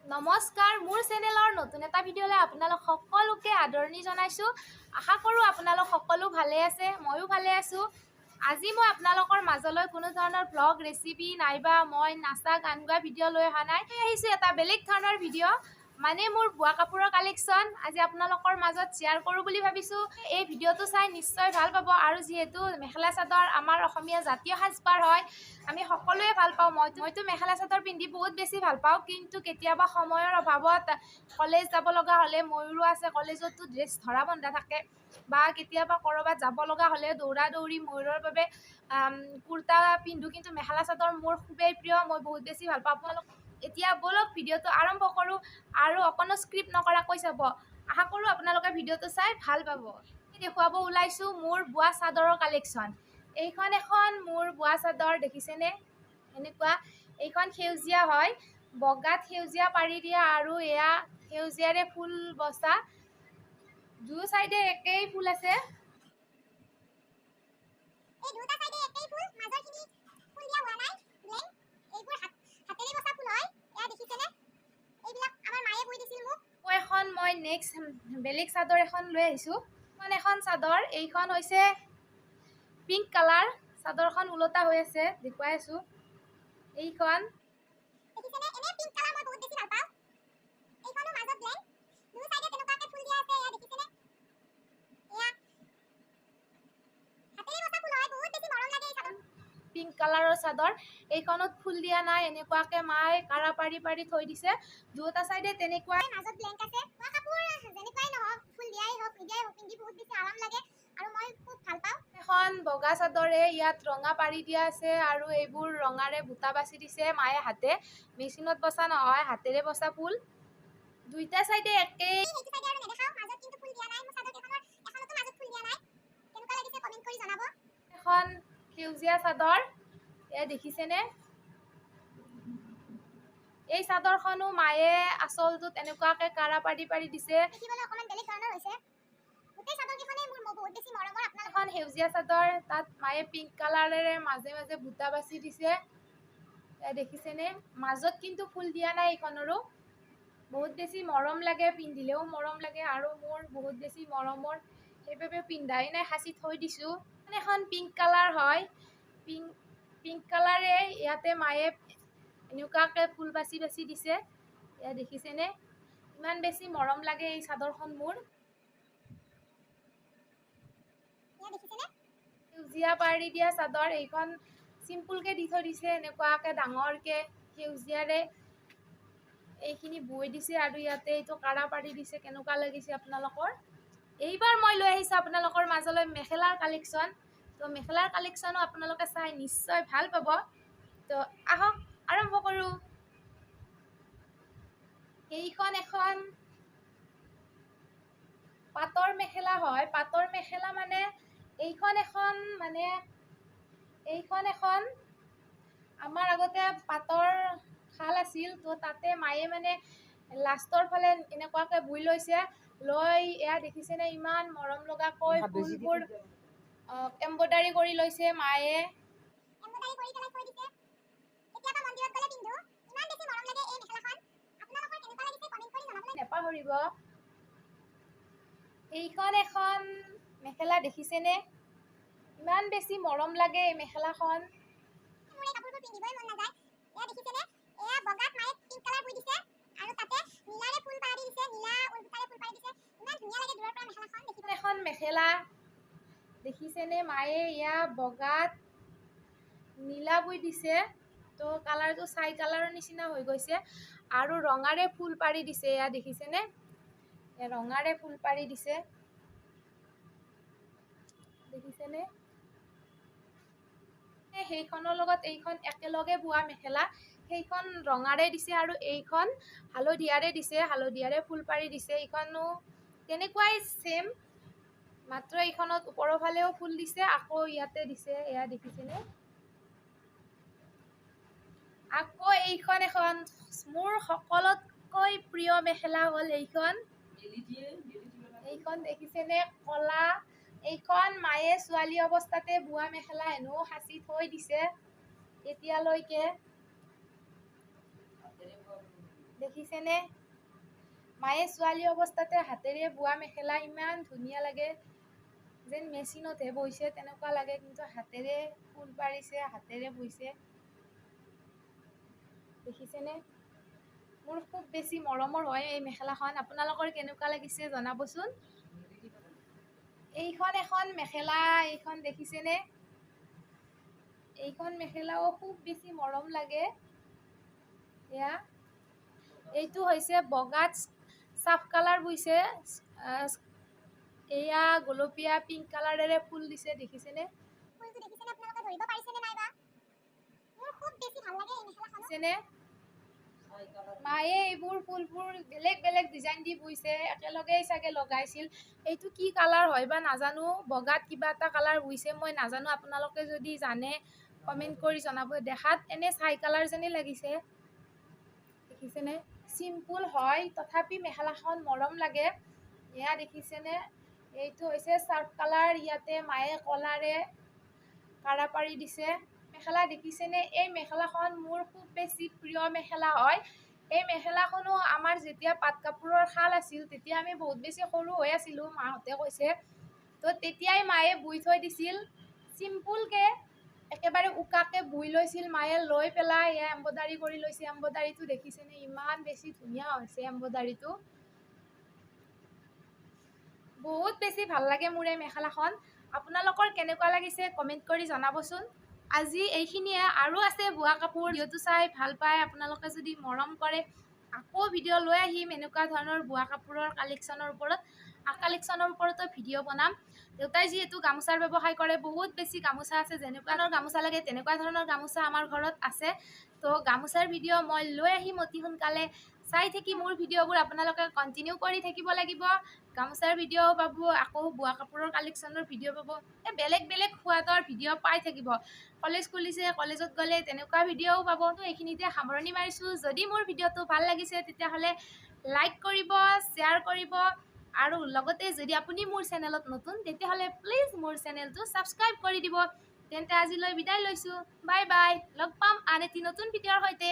নমস্কাৰ, মোৰ চেনেলৰ নতুন এটা ভিডিঅ'লৈ আপোনালোক সকলোকে আদৰণি জনাইছোঁ। আশা কৰোঁ আপোনালোক সকলো ভালে আছে, ময়ো ভালে আছোঁ। আজি মই আপোনালোকৰ মাজলৈ কোনো ধৰণৰ ভ্লগ, ৰেচিপি নাইবা মই নাচা, গান গোৱা ভিডিঅ' লৈ অহা নাই। লৈ আহিছোঁ এটা বেলেগ ধৰণৰ ভিডিঅ', মানে মোৰ বোৱা কাপোৰৰ কালেকশ্যন আজি আপোনালোকৰ মাজত শ্বেয়াৰ কৰোঁ বুলি ভাবিছোঁ। এই ভিডিঅ'টো চাই নিশ্চয় ভাল পাব। আৰু যিহেতু মেখেলা চাদৰ আমাৰ অসমীয়া জাতীয় সাজপাৰ হয়, আমি সকলোৱে ভাল পাওঁ। মইতো মেখেলা চাদৰ পিন্ধি বহুত বেছি ভাল পাওঁ, কিন্তু কেতিয়াবা সময়ৰ অভাৱত কলেজ যাব লগা হ'লে, ময়ূৰো আছে, কলেজততো ড্ৰেছ ধৰা বন্ধা থাকে, বা কেতিয়াবা ক'ৰবাত যাব লগা হ'লে দৌৰা দৌৰি ময়ূৰৰ বাবে কুৰ্তা পিন্ধো। কিন্তু মেখেলা চাদৰ মোৰ খুবেই প্ৰিয়, মই বহুত বেছি ভাল পাওঁ। আপোনালোক এতিয়া ব'লক, ভিডিঅ'টো আৰম্ভ কৰোঁ আৰু অকণো স্কিপ নকৰাকৈ চাব। আশা কৰোঁ আপোনালোকে ভিডিঅ'টো চাই ভাল পাব। দেখুৱাব ওলাইছোঁ মোৰ বোৱা চাদৰৰ কালেকশ্যন। এইখন এখন মোৰ বোৱা চাদৰ, দেখিছেনে? এনেকুৱা এইখন সেউজীয়া হয়, বগাত সেউজীয়া পাৰি দিয়া আৰু এয়া সেউজীয়াৰে ফুল বচা। দুয়ো চাইডে একেই ফুল আছে। এই দুটা চাইডে একেই ফুল, মাজৰখিনি ফুল দিয়া হোৱা নাই, ব্লেংক। এইবোৰ হাতেৰে বচা ফুল হয়। এয়া দেখিছেনে? এইবিলাক আমাৰ মায়ে বৈ দিছিল মোক। আকৌ এখন মই নেক্সট বেলেগ চাদৰ এখন লৈ আহিছোঁ। এইখন এখন চাদৰ, এইখন হৈছে পিংক কালাৰ। চাদৰখন ওলটা হৈ আছে, দেখুৱাই আছোঁ এইখন। দেখিছেনে? এনে পিংক কালাৰ মই বহুত বেছি ভাল পাওঁ। এইখনো মাজত ব্লেংক, দুয়ো চাইডে তেনেকুৱাকে ফুল দিয়া আছে। এয়া দেখিছেনে? এয়া হাতেৰে বচা ফুল হয়, বহুত বেছি মৰম লাগে এই চাদৰ। পিংক কালাৰৰ চাদৰ, এইখনত ফুল দিয়া নাই, এনেকুৱাকে মায়ে কাৰা পাৰি পাৰি থৈ দিছে। দুয়োটা চাইডে তেনেকুৱাই। মাজত ব্লেংক আছে। বোৱা কাপোৰ যেনেকুৱাই নহওক, ফুল দিয়াই হওক, নিদিয়াই হওক, পিন্ধি বহুত বেছি আৰাম লাগে আৰু মই খুব ভাল পাওঁ। এখন বগা চাদৰে ইয়াত ৰঙা পাৰি দিয়া আছে আৰু এইবোৰ ৰঙাৰে বুটা বাচি দিছে মায়ে হাতে, মেচিনত বচা নহয়, হাতেৰে বচা ফুল। দুইটা চাইডে একেই। সেইটো চাইডে আৰু নেদেখাওঁ, মাজত কিন্তু ফুল দিয়া নাই। মোৰ চাদৰ কেইখনৰ এখনতো মাজত ফুল দিয়া নাই। কেনেকুৱা লাগিছে কমেণ্ট কৰি জনাব। এখন সেউজীয়া চাদৰ, এয়া দেখিছেনে? এই চাদৰখনো মায়ে আচলটোত এনেকুৱাকে কাৰা পাৰি পাৰি দিছে। দেখিবলৈ অকণমান বেলেগ ধৰণৰ হৈছে। গোটেই চাদৰ কেইখনেই মোৰ বহুত বেছি মৰমৰ। আপোনালোক এখন সেউজীয়া চাদৰ, তাত মায়ে পিংক কালাৰেৰে মাজে মাজে বুটা বাচি দিছে। এয়া দেখিছেনে? মাজত কিন্তু ফুল দিয়া নাই এইখনৰো। বহুত বেছি মৰম লাগে, পিন্ধিলেও মৰম লাগে আৰু মোৰ বহুত বেছি মৰমৰ, সেইবাবে পিন্ধাই নাই, সাঁচি থৈ দিছোঁ। এখন পিংক কালাৰ হয়, পিংক কালাৰে ইয়াতে মায়ে এনেকুৱাকে ফুল বাচি বাচি দিছে। এয়া দেখিছেনে? ইমান বেছি মৰম লাগে এই চাদৰখন মোৰ। এয়া দেখিছেনে? সেউজীয়া পাৰি দিয়া চাদৰ, এইখন চিম্পুলকে দি থৈ দিছে, এনেকুৱাকে ডাঙৰকে সেউজীয়াৰে এইখিনি বৈ দিছে আৰু ইয়াতে এইটো কাৰা পাৰি দিছে। কেনেকুৱা লাগিছে আপোনালোকৰ? এইবাৰ মই লৈ আহিছোঁ আপোনালোকৰ মাজলৈ মেখেলাৰ কালেকশ্যন। তো মেখেলাৰ কালেকশ্যনো আপোনালোকে চাই নিশ্চয় ভাল পাব। তো আহক, আৰম্ভ কৰোঁ। এইখন এখন পাটৰ মেখেলা হয়। পাটৰ মেখেলা মানে এইখন এখন, মানে এইখন এখন আমাৰ আগতে পাটৰ শাল আছিল, তো তাতে মায়ে মানে লাষ্টৰ ফালে এনেকুৱাকে বৈ লৈছে। লৈ এয়া দেখিছেনে? ইমান মৰম লগাকৈ ফুলবোৰ এম্ব্ৰইডাৰী কৰি লৈছে মায়ে। এম্ব্ৰইডাৰী কৰি পেলাই থৈ দিছে। কেতিয়াবা মন্দিৰত গ'লে পিন্ধো। ইমান বেছি মৰম লাগে এই মেখেলাখন। আপোনালোকৰ কেনেকুৱা লাগিছে কমেণ্ট কৰি জনাবলৈ নেপাহৰিব। এইখন এখন মেখেলা, দেখিছেনে? ইমান বেছি মৰম লাগে এই মেখেলাখন। মোৰ এই কাপোৰবোৰ পিন্ধিবই মন নাযায়। এয়া দেখিছেনে? এয়া বগাত মায়ে পিংক কালাৰ বৈ দিছে আৰু তাতে নীলাৰে ফুল পাৰি দিছে, নীলা বুটাৰে ফুল পাৰি দিছে। ইমান ধুনীয়া লাগে দূৰৰ পৰা মেখেলাখন দেখিবলৈ। এখন মেখেলা দেখিছেনে? মায়ে এয়া বগাত নীলা বৈ দিছে, তো কালাৰটো ছাই কালাৰৰ নিচিনা হৈ গৈছে আৰু ৰঙাৰে ফুল পাৰি দিছে। এয়া দেখিছেনে? এয়া ৰঙাৰে ফুল পাৰি দিছে, দেখিছেনে? সেইখনৰ লগত এইখন একেলগে বোৱা মেখেলা। সেইখন ৰঙাৰে দিছে আৰু এইখন হালধীয়াৰে দিছে, হালধীয়াৰে ফুল পাৰি দিছে। এইখনো তেনেকুৱাই ছেম, মাত্ৰ এইখনত ওপৰৰ ফালেও ফুল দিছে, আকৌ ইয়াতে দিছে। এয়া দেখিছেনে? আকৌ এইখন এখন মোৰ সকলোতকৈ প্ৰিয় মেখেলা হ'ল এইখন। এইখন দেখিছেনে? কলা। এইখন মায়ে ছোৱালী অৱস্থাতে বোৱা মেখেলা হেনো, সাঁচি থৈ দিছে এতিয়ালৈকে। দেখিছেনে? মায়ে ছোৱালী অৱস্থাতে হাতেৰে বোৱা মেখেলা ইমান ধুনীয়া লাগে, যেন মেচিনতহে বৈছে তেনেকুৱা লাগে, কিন্তু হাতেৰে ফুল পাৰিছে, হাতেৰে বৈছে। দেখিছেনে? মোৰ খুব বেছি মৰমৰ হয় এই মেখেলাখন। আপোনালোকৰ কেনেকুৱা লাগিছে জনাবচোন। এইখন এখন মেখেলা, এইখন দেখিছেনে? এইখন মেখেলাও খুব বেছি মৰম লাগে। এয়া এইটো হৈছে বগাত চাফ কালাৰ বৈছে, এয়া গোলপীয়া পিংক কালাৰেৰে ফুল দিছে, দেখিছেনে? ফুলটো দেখিছেনে আপোনালোকে? ধৰিব পাৰিছেনে নাইবা? মোৰ খুব বেছি ভাল লাগে এই মেখেলাখনো। দেখিছেনে? মায়ে এইবোৰ ফুলবোৰ বেলেগ বেলেগ ডিজাইন দি বৈছে, একেলগেই চাগে লগাইছিল। এইটো কি কালাৰ হয় বা নাজানো, বগাত কিবা এটা কালাৰ বৈছে, মই নাজানো। আপোনালোকে যদি জানে কমেণ্ট কৰি জনাব। দেখাত এনে ছাই কালাৰ যেনেই লাগিছে। দেখিছেনে? চিম্পুল হয়, তথাপি মেখেলাখন মৰম লাগে। এয়া দেখিছেনে? এইটো হৈছে চাৰ্ফ কালাৰ, ইয়াতে মায়ে কলাৰে কাৰা পাৰি দিছে। মেখেলা দেখিছেনে? এই মেখেলাখন মোৰ খুব বেছি প্ৰিয় মেখেলা হয়। এই মেখেলাখনো আমাৰ যেতিয়া পাট কাপোৰৰ শাল আছিল, তেতিয়া আমি বহুত বেছি সৰু হৈ আছিলোঁ, মাহঁতে কৈছে, তো তেতিয়াই মায়ে বৈ থৈ দিছিল। চিম্পুলকৈ একেবাৰে উকাকে বৈ লৈছিল মায়ে, লৈ পেলাই এয়া এম্ব্ৰইডাৰী কৰি লৈছে। এম্ব্ৰইডাৰীটো দেখিছেনে? ইমান বেছি ধুনীয়া হৈছে এম্ব্ৰইডাৰীটো। বহুত বেছি ভাল লাগে মোৰ এই মেখেলাখন। আপোনালোকৰ কেনেকুৱা লাগিছে কমেণ্ট কৰি জনাবচোন। আজি এইখিনিয়ে, আৰু আছে বোৱা কাপোৰ। ভিডিঅ'টো চাই ভাল পায় আপোনালোকে যদি মৰম কৰে, আকৌ ভিডিঅ' লৈ আহিম এনেকুৱা ধৰণৰ বোৱা কাপোৰৰ কালেকশ্যনৰ ওপৰত। কালেকশ্যনৰ ওপৰতো ভিডিঅ' বনাম। দেউতাই যিহেতু গামোচাৰ ব্যৱসায় কৰে, বহুত বেছি গামোচা আছে, যেনেকুৱা ধৰণৰ গামোচা লাগে তেনেকুৱা ধৰণৰ গামোচা আমাৰ ঘৰত আছে। তো গামোচাৰ ভিডিঅ' মই লৈ আহিম অতি সোনকালে। চাই থাকি মোৰ ভিডিঅ'বোৰ আপোনালোকে কণ্টিনিউ কৰি থাকিব লাগিব। গামোচাৰ ভিডিঅ' পাব, আকৌ বোৱা কাপোৰৰ কালেকশ্যনৰ ভিডিঅ' পাব, এই বেলেগ বেলেগ সোৱাদৰ ভিডিঅ' পাই থাকিব। কলেজ খুলিছে, কলেজত গ'লে তেনেকুৱা ভিডিঅ'ও পাব। তো এইখিনিতে সামৰণি মাৰিছোঁ। যদি মোৰ ভিডিঅ'টো ভাল লাগিছে, তেতিয়াহ'লে লাইক কৰিব, শ্বেয়াৰ কৰিব আৰু লগতে যদি আপুনি মোৰ চেনেলত নতুন, তেতিয়াহ'লে প্লিজ মোৰ চেনেলটো ছাবস্ক্ৰাইব কৰি দিব। তেন্তে আজিলৈ বিদায় লৈছোঁ। বাই বাই, লগ পাম আন এটি নতুন ভিডিঅ'ৰ সৈতে।